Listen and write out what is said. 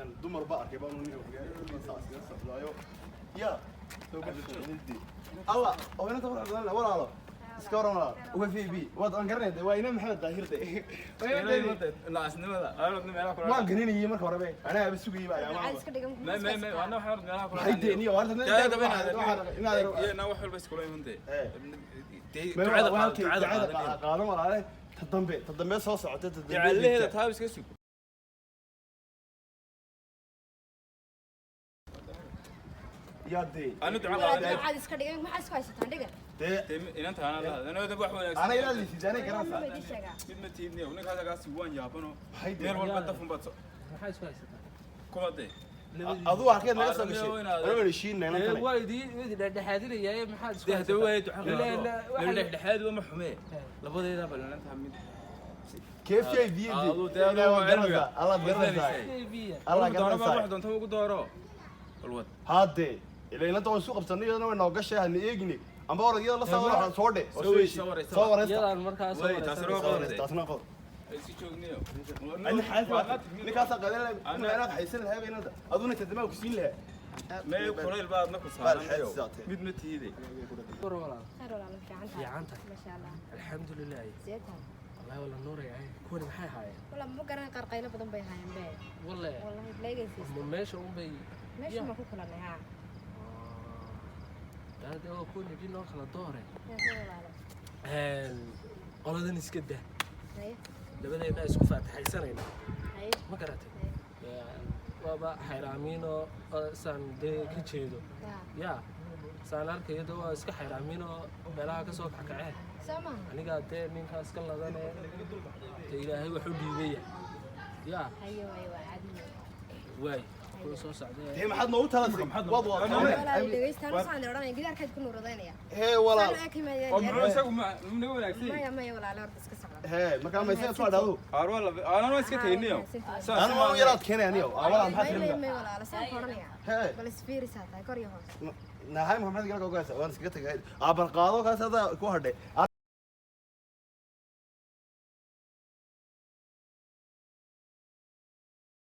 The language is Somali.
Miyaan dumar ba arkay baan nin magaalada saas iskaga socdaayo. Ya soo baxay Allah oo inta qurux badan leh walaalo. Iska waran walaalo. Uga VB waad aan garanay waa ina Maxamed Daahir de. Naasnimada aanadna meelaha kula Waan garanayay marka hore be anaa aba sugayay ba Maxaad ayaama. iska dhigan? Me ana waxaan meelaha kula Maxay deeniyo horta na wax walba iskula imantee. Ducada qaadan walaale, ta dambe soo socota ta dambe. Ducalaheeda taab iska sug. Yaa dee. Anu duca Walaal, qaadan. maxaad iska dhigan? Maxaad isku haysataan dhigan? Dee. Inanta ana la anada wax wanaagsan. Ana ilaa lisidee anay garanaysaa. Ma idin sheegaa? Mid ma tiidniyo ninkaas kaasi waan yaabano. Maxay dee? Meel walba dafun baad Maxaa isku haysataa? kuma dee. Aduu halkeed naga soo gashay? Anaa wada shiinay inantane. Waa idin dhexdhexaadinayaa, maxaad isku Dee hadaba haysataa? waay duca Ilaa- qaado waxaa- dhexdhexaad ma xumee labadeeda bal inanta mid. Kf v d. Aduu dee aduu waa cilmiga. Allah garanaysaa. Baby. Allah doona wax garanaysaa. doonta ugu dooro balwad. Haddee ilaa inanta waan isku qabsanay, iyadana way noo gashay, hana eegine amba orod iyada la soo waxaan soo dhe oo Soo soo heshiin. soo wareysa. Soo wareysta. Iyadaan markaa soo Way, taasina waa wareysanaysaa. qodob. Taasna qodob. Iska joogniyo. Ani xaalad ninkaasaa qaadan lahaa, anaa haysan lahaa inanta, aduna tadamaa ku siin lahaa. Meel kulayl baad na ku Bal saaran. xeed sidaa tee. Mid ma tiide. War walaal. Khayr walaal, fiican tahay. Fiican tahay. Masha Allah. Alxamdulilah. Sidee tahay? Wallahi wala nuuraya. Kuwani maxay ahaayeen? Walaal, ma garan, qaar qaylo badan bay haayeen be. Walle. Wallahi leegaysiis. Ma meesha un bay Meesha ma ku kulanay haa. Daade oo kuwani idin noo kala doore. Yaa walaalo. Qoladan iska dah. Haye. Labadeena isku faataxaysanayna. Haye. Ma garatay? Waaba xayraamiin oo saan dee ka jeedo. Yaa. Yaa saan arkayo dee waa iska xayraamiin oo meelaha ka soo kackaceen. Soo maaha. Anigaa dee ninkaas ka ladane dee Ilaahay wax u dhiibaya yaa. Haye, waay waa caadi. Waay kuwa soo socdee. Dee maxaad noogu talasay? Waad Walaal, dhegeysta, anu saan odhanaya gidaarkaad ku nuuradaynaya. Hee walaal. Saan ekimayaan. Oo muxuu isagu ma naga wanaagsan? Maya maya walaal, horta iska socda. Hee markaa ma isaga soo dhahdo? Aar waa la aanan waa iska tegniyo. Ana waan yaraad keenay aniyo walaal, maxaad Maya tirimda? maya walaal, saan ku odhanaya. Hee. Bal isfiirisaa tahay kor iyo hoos. Nahay maxamed galka ogaasa waan iskaga tagay. Aabar qaado kaas adaa ku hadhay.